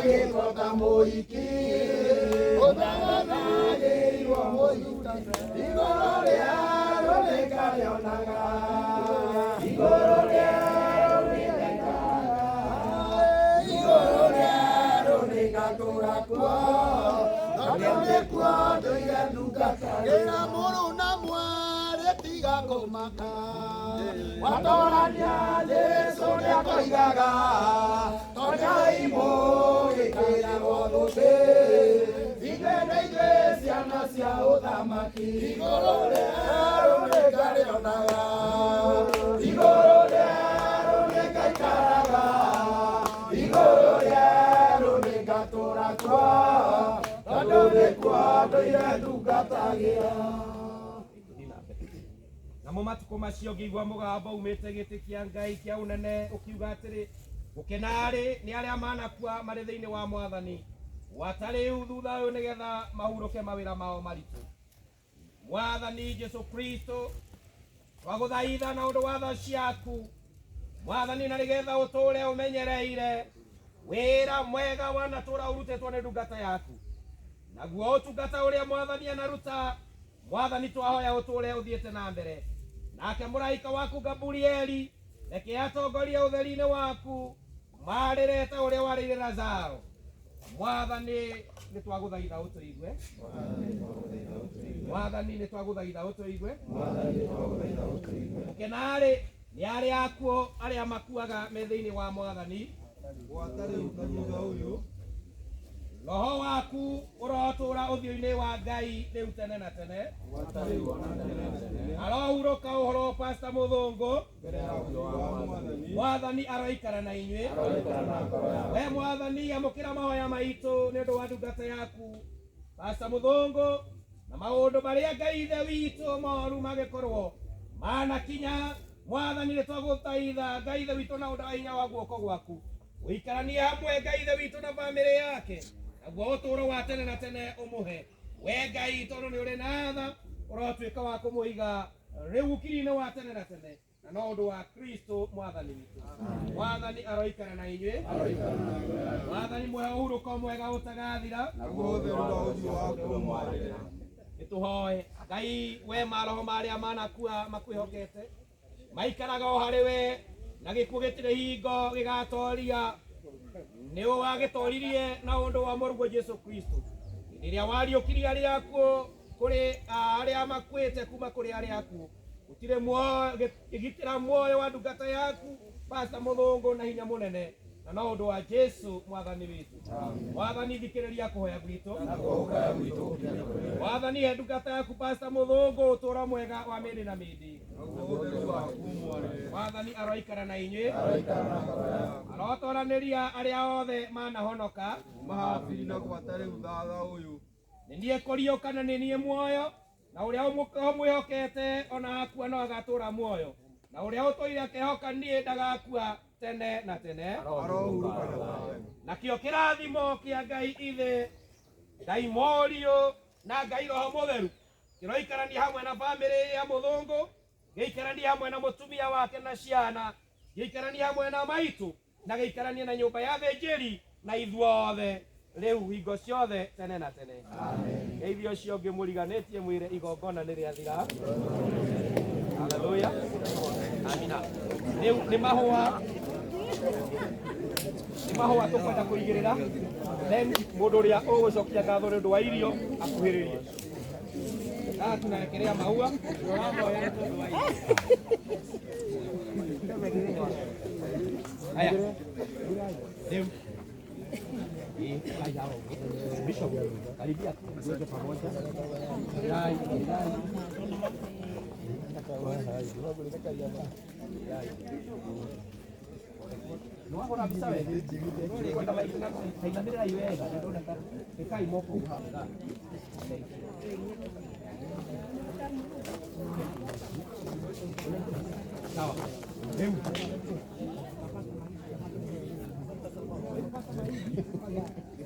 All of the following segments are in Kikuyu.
Agĩtwo ta mũhiki ũtagathagĩirwo mũhiki igũrũ rĩarũ nĩngarĩonaga igũrũ rĩarũ nĩngaikaraga igũrũ rĩarũ nĩngatũra kuo tondũ nĩkuo ndũire ndungatagĩra mũrũ na mwarĩ tiga kũmaka watorania Jesũ nĩakoigaga tonyai mũgĩkĩragwo thũmbĩ ithuĩ na ithuĩ ciana cia ũthamaki igũrũ rĩarũ nĩngarĩonaga igũrũ rĩarũ nĩngaikaraga igũrũ rĩarũ nĩngatũra kuo tondũ nĩkuo ndũire ndungatagĩra. Namo matukũ macio ngĩigua mũgambo umĩte gĩtĩ kĩa Ngai kĩa ũnene ũkiuga atĩrĩ, gũkena-rĩ nĩ arĩa manakua marĩ thĩinĩ wa Mwathani, gwata rĩu thutha ũyũ nĩgetha mahurũke mawĩra mao maritũ. Mwathani Jesu Kristo, twagũthaitha na ũndũ wa tha ciaku Mwathani, na nĩgetha ũtũũre ũmenyereire wĩra mwega wanatũũra ũrutĩtwo nĩ ndungata yaku, naguo ũtungata ũrĩa Mwathani anaruta Mwathani twahoya ũtũũre ũthiĩte na mbere. Nake mũraika waku Gaburieli reke atongorie ũtheri-inĩ waku marĩre ta ũrĩa warĩire Lazaro. Mwathani nĩ twagũthaitha ũtũigue. Mwathani nĩ twagũthaitha ũtũigue. Gũkena-rĩ nĩ arĩa akuũ arĩa makuaga me thĩinĩ wa Mwathani. Gwata rĩu na thutha ũyũ Roho waku ũrotũũra ũthiũ-inĩ wa Ngai rĩu tene na tene. Gwata rĩu ona tene na tene Arohurũka ũhoro Pastor Mũthũngũ. Mbere ya ũthiũ wa Mwathani Mwathani aroikara na inyuĩ. Aroikara na ngoro yaku. We Mwathani amũkĩra mahoya maitũ nĩ ũndũ wa ndungata yaku Pastor Mũthũngũ na maũndũ marĩa Ngai Ithe witũ moru magĩkorwo manakinya. Mwathani nĩ twagũthaitha Ngai Ithe witũ na ũndũ wa hinya wa guoko gwaku ũikaranie hamwe Ngai Ithe witũ na bamĩrĩ yake, naguo ũtũũro wa tene na tene ũmũhe we Ngai, tondũ nĩ ũrĩ na tha, ũrotuĩka wa kũmũiga rĩu ũkiri-inĩ wa tene na tene, na no ũndũ wa Kristo Mwathani witũ. Mwathani aroikara na inyuĩ. Mwathani mũhe ũhurũko mwega ũtagathira, naguo ũtheru wa ũthiũ waku ũmwarĩre. Nĩtũhoe Ngai we maroho marĩa manakua makwĩhokete maikaraga o harĩ we, na gĩkuũ gĩtirĩ hingo gĩgatoria. Nĩ wagĩtoririe na ũndũ wa mũrũguo Jesu Kristo hĩndĩ ĩrĩa wariũkirie arĩa akuũ kũrĩ arĩa makuĩte kuma kũrĩ arĩa akuũ. Gũtirĩ muoyo, gitĩra muoyo wa ndungata yaku Pastor Mũthũngũ na hinya mũnene, na no ũndũ wa Jesu Mwathani witũ. Mwathani thikĩrĩria kũhoya gwitũ. Mwathani he ndungata yaku Pastor Mũthũngũ ũtũũro mwega wa mĩndĩ na mĩndĩ. Mwathani aroikara na inyuĩ. Arotoranĩria arĩa othe manahonoka. Kuma Habili na gwata rĩu thatha ũyũ. Nĩ niĩ kũriũka na nĩ niĩ muoyo, na ũrĩa ũmwĩhokete ona akua no agatũũra muoyo, na ũrĩa ũtũire akehoka niĩ ndagakua tene na tene. Arohurũka na thayũ. Nakĩo kĩrathimo kĩa Ngai Ithe, Ngai Mũriũ na Ngai Roho Mũtheru kĩroikarania hamwe na bamĩrĩ ya Mũthũngũ, gĩikaranie hamwe na mũtumia wake na ciana, gĩikaranie hamwe na maitũ, na gĩikaranie na nyũmba ya thĩnjĩri na ithuothe rĩu hingo ciothe tene na tene. Geithio ũcio ũngĩ mũriganĩtie mwĩre igongona nĩ rĩathira. Haleluya, amina. Rĩu nĩ mahũa, nĩ mahũa tũkwenda kũigĩrĩra, then mũndũ ũrĩa ũgũcokia ngatho nĩ ũndũ wa irio akuhĩrĩrie. Sasa tunawekelea maua ũramoya nĩ tondũ wa irio. Haya. Rĩu. Bishop, karibia tuweke pamoja. Rai, rai. Nĩwahũra mbica wega? Kwenda inamĩrĩrai wega, nĩndoneka ĩkai moko ũguo. Sawa. Rĩu.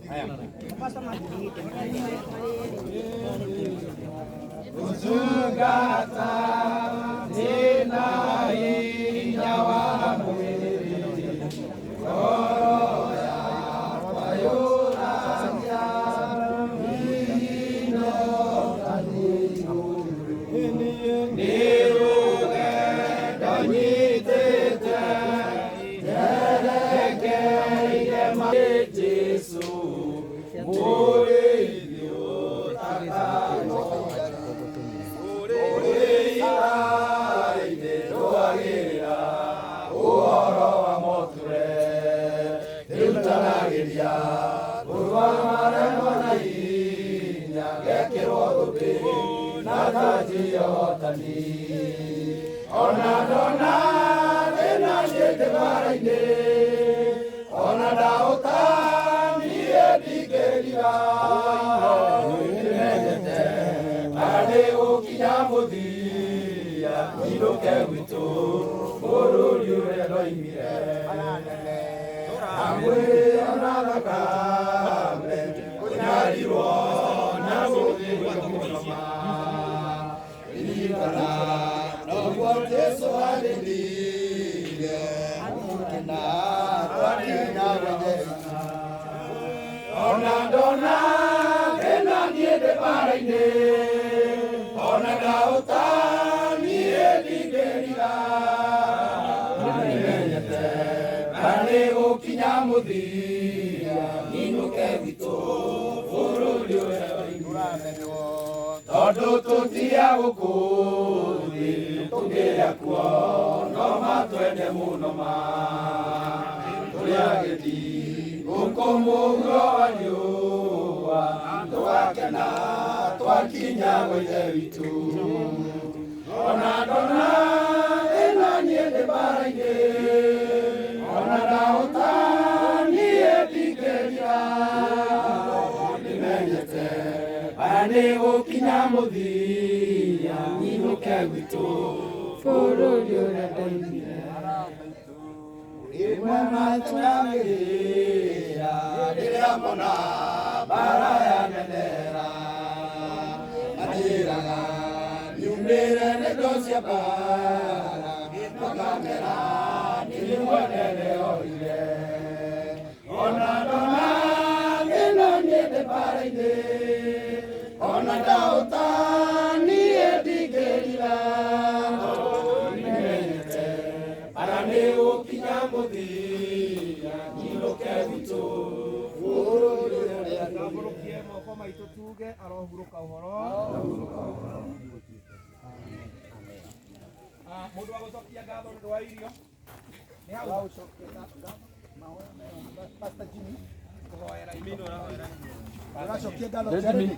Haya. Ũtungata ndĩna hinya wa mwĩrĩ, ngoro yakwa yũmĩte. Jesu mũrĩithi ũtakanoria ũrĩ ithara-inĩ ndũagĩrĩra ũhoro wa moture ndĩrutanagĩria kũrũa maremwo na hinya ngekĩrwo thũmbĩ na tanji ya ũhotani ona ndona thĩna niĩ ndĩ mbaara-inĩ ona ndahũta niĩ ndingĩrira nĩmenyete kana nĩgũkinya mũthia nyinũke gwitũ bũrũri ũrĩa ndoimire na mwĩrĩ ona thakame kũnyarirwo na gũthĩnio mũno ma ririkana noguo Jesũ arĩrire gũkena twakinya gwa Jesũ ona ndona thĩna niĩ ndĩ mbaara-inĩ ona ndahũta niĩ ndingĩrira nĩmenyete kana nĩgũkinya mũthia nyinũke gwitũ bũrũri ũrĩa ndoimire tondũ tũtia gũkũ thĩ tũngĩrĩa kuo no matwende mũno ma tũrĩ ageni gũkũ mũhuro wa riũa tũgakena twakinya gwa Ithe witũ ona ndona thĩna niĩ ndĩ mbaara-inĩ ona ndahũta niĩ ndingĩrira nĩmenyete aya nĩgũkinya mũthia nyinũke gwitũ bũrũri ũrĩa ndoimire rĩmwe matũyagĩrĩra rĩrĩa mona mbara yanenera manjĩraga nyumĩre nĩndo cia mbara makamera nĩ mwenene oire ona ndona thĩna niĩ ndĩ mbaara-inĩ ona ndahũta niĩ ndingĩrira nĩmenyete bara nĩgũkinya mũthia nyinũke gwitũ bũrũri ũrĩa Tambũrũkie moko maitũ tuge arohurũka ũhoro. Ah, mũndũ wa gũcokia ngatho nĩ ũndũ wa irio nĩ hau Pastor Jimmy kũhoera irio. Ũracokia ngatho charity.